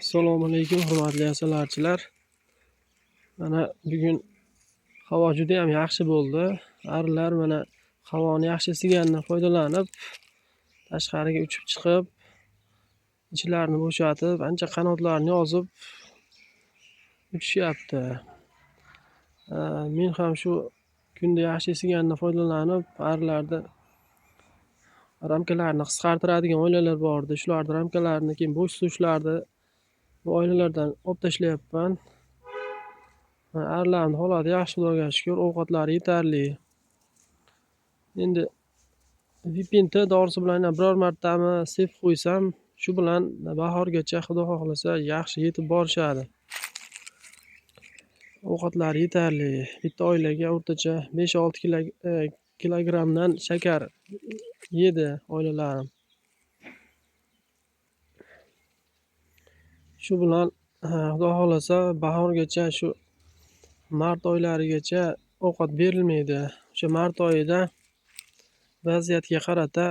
Assalomu alaykum hurmatli asalarichilar. Mana bugun havo juda ham yaxshi bo'ldi. Arilar mana havoni yaxshi isiganidan foydalanib tashqariga uchib chiqib, ichlarini bo'shatib, ancha qanotlarini yozib uchishyapti. Men ham shu kunda yaxshi isiganidan foydalanib arilarni ramkalarini qisqartiradigan oilalar bor edi. Shularni ramkalarini, keyin bo'sh so'shlarni bu oilalardan olib tashlayapman. Arilarning holati yaxshi, Xudoga shukr, ovqatlari yetarli. Endi Vipin T dorisi bilan biror martami sepib qo'ysam, shu bilan bahorgacha Xudo xohlasa yaxshi yetib borishadi. Ovqatlari yetarli. Bitta oilaga o'rtacha 5-6 kilogrammdan shakar yedi oilalarim. Shu bilan Xudo xohlasa bahorgacha, shu mart oylarigacha ovqat berilmaydi. O'sha mart oyida vaziyatga qarata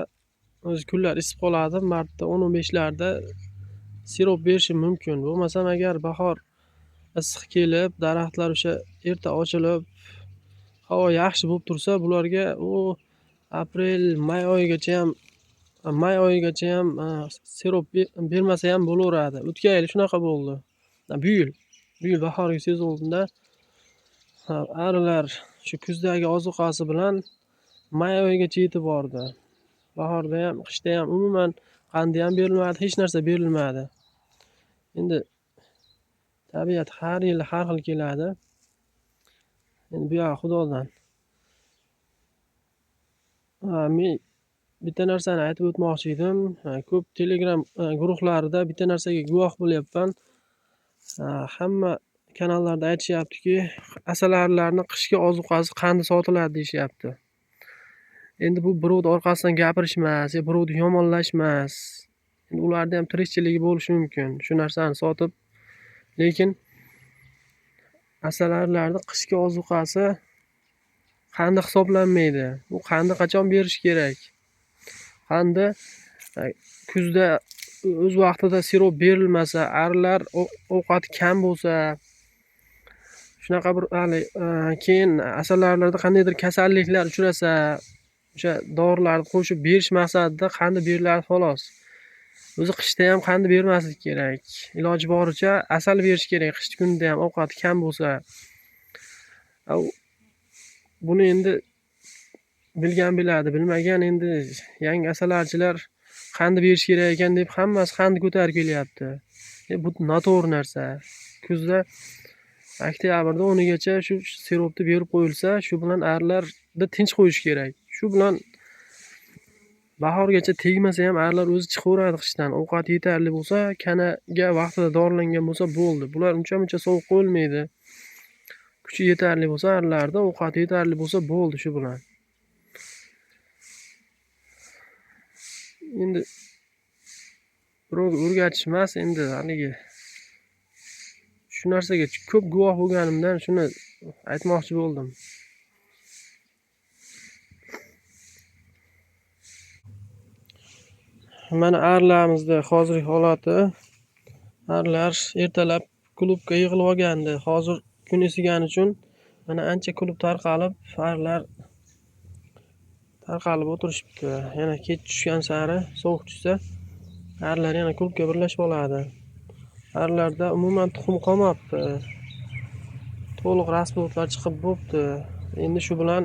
o'zi kunlar isib qoladi. Martda 10-15larda sirop berishim mumkin. Bo'lmasam agar bahor issiq kelib, daraxtlar o'sha erta ochilib, havo yaxshi bo'lib tursa, bularga u aprel, may oyigacha ham sirop bermasa ham bo'laveradi. O'tgan yil shunaqa bo'ldi. Bu yil bahorgi sezonda arilar shu kuzdagi ozuqasi bilan may oyigacha yetib bordi. Bahorda ham, qishda ham umuman qandi ham berilmadi, hech narsa berilmadi. Endi tabiat har yili har xil keladi. Endi bu yog'i Xudodan. Men bitta narsani aytib o'tmoqchi edim. Ko'p Telegram guruhlarida bitta narsaga guvoh bo'lyapman. Hamma kanallarda aytishyaptiki, asalarilarni qishki ozuqasi qandi sotiladi deyishyapti. Endi bu birovni orqasidan gapirish emas, birovni yomonlash emas. Endi ularda ham tirikchiligi bo'lishi mumkin shu narsani sotib. Lekin asalarilarni qishki ozuqasi qandi hisoblanmaydi. U qandi qachon berish kerak? Qandi kuzda o'z vaqtida sirop berilmasa, arilar ovqati kam bo'lsa, shunaqa bir hali keyin asalarilarda qandaydir kasalliklar uchrasa, o'sha dorilarni qo'shib berish maqsadida qandi beriladi xolos. O'zi qishda ham qandi bermaslik kerak. Iloji boricha asal berish kerak, qish kunida ham ovqati kam bo'lsa. Buni endi bilgan biladi, bilmagan endi yangi asalarichilar qandi berish kerak ekan deb hammasi qandi ko'tarib kelyapti. Bu noto'g'ri narsa. Kuzda oktyabrda 10gacha shu siropni berib qo'yilsa, shu bilan arilarni tinch qo'yish kerak. Shu bilan bahorgacha tegmasa ham arilar o'zi chiqaveradi qishdan. Ovqat yetarli bo'lsa, kanaga vaqtida dorilangan bo'lsa bo'ldi. Bular uncha-muncha sovuq qo'yilmaydi. Kuchi yetarli bo'lsa arilarda, ovqati yetarli bo'lsa bo'ldi shu bilan. Endi birovga o'rgatish emas, endi haligi shu narsaga ko'p guvoh bo'lganimdan shuni aytmoqchi bo'ldim. Mana arilarimizni hozirgi holati. Arilar ertalab klubga yig'ilib olgandi. Hozir kun isigani uchun mana ancha klub tarqalib, arilar tarqalib o'tirishibdi. Yana kech tushgan sari sovuq tushsa, arilar yana klubga birlashib oladi. Arilarda umuman tuxum qolmabdi. To'liq rasplodlar chiqib bo'pti. Endi shu bilan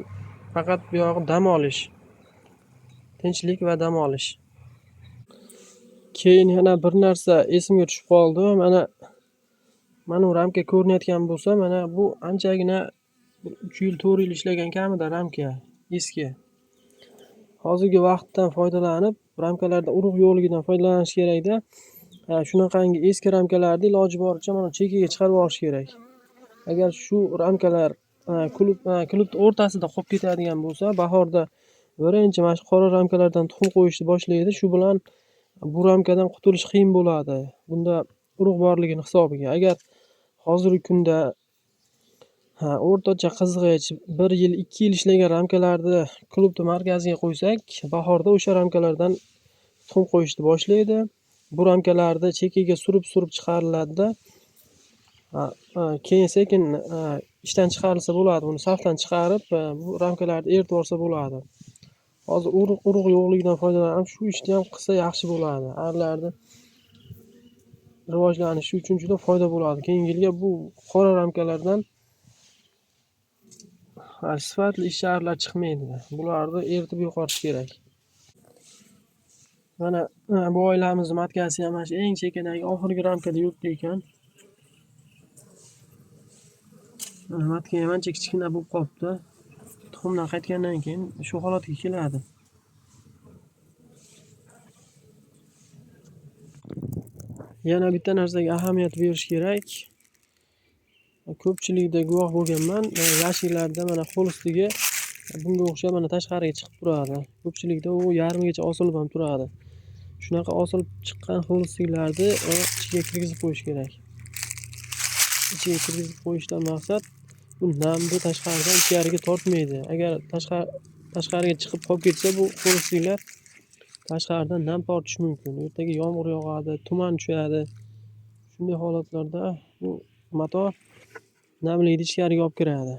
faqat bu yog'i dam olish. Tinchlik va dam olish. Keyin yana bir narsa esimga tushib qoldi. Mana bu ramka ko'rinayotgan bo'lsa, mana bu anchagina 3 yil, 4 yil ishlagan kamida ramka, eski. Hozirgi vaqtdan foydalanib, ramkalarda urug' yo'qligidan foydalanish kerakda. Shunaqangi eski ramkalarni iloji boricha mana chekiga chiqarib olish kerak. Agar shu ramkalar klubning o'rtasida qolib ketadigan bo'lsa, bahorda birinchi mana shu qora ramkalardan tuxum qo'yishni boshlaydi. Shu bilan bu ramkadan qutulish qiyin bo'ladi. Bunda urug' borligini hisobiga. Agar hozirgi kunda o'rtacha qizg'ich 1 yil, 2 yil ishlagan ramkalarni klubning markaziga qo'ysak, bahorda o'sha ramkalardan tuxum qo'yishni boshlaydi. Bu ramkalarni chekiga surib-surib chiqariladida. Keyin sekin ishdan chiqarilsa bo'ladi. Buni safdan chiqarib, bu ramkalarni eritib yuborsa bo'ladi. Hozir urug' yo'qligidan foydalanib shu ishni ham qilsa yaxshi bo'ladi. Arilarni rivojlanishi uchun juda foyda bo'ladi. Keyingi yilga bu qora ramkalardan sifatli ishchi arilar chiqmaydi. Bularni eritib yo'qotish kerak. Mana bu oilamizni matkasi ham mana shu eng chekadagi oxirgi ramkada yuribdi ekan. Matka ham ancha kichkina bo'lib qolibdi. Tuxumdan qaytgandan keyin shu holatga keladi. Yana bitta narsaga ahamiyat berish kerak. Ko'pchilikda guvoh bo'lganman. Yashiklarda mana xolostligi bunga o'xshab mana tashqariga chiqib turadi. Ko'pchilikda u yarmigacha osilib ham turadi. Shunaqa osilib chiqqan xolostiklarni ichiga kirgizib qo'yish kerak. Ichiga kirgizib qo'yishdan maqsad bu namni tashqaridan ichkariga tortmaydi. Agar tashqariga chiqib qolib ketsa, bu xolostiklar tashqaridan nam tortishi mumkin. Ertaga yomg'ir yog'adi, tuman tushadi. Shunday holatlarda bu mato namlikni ichkariga olib kiradi.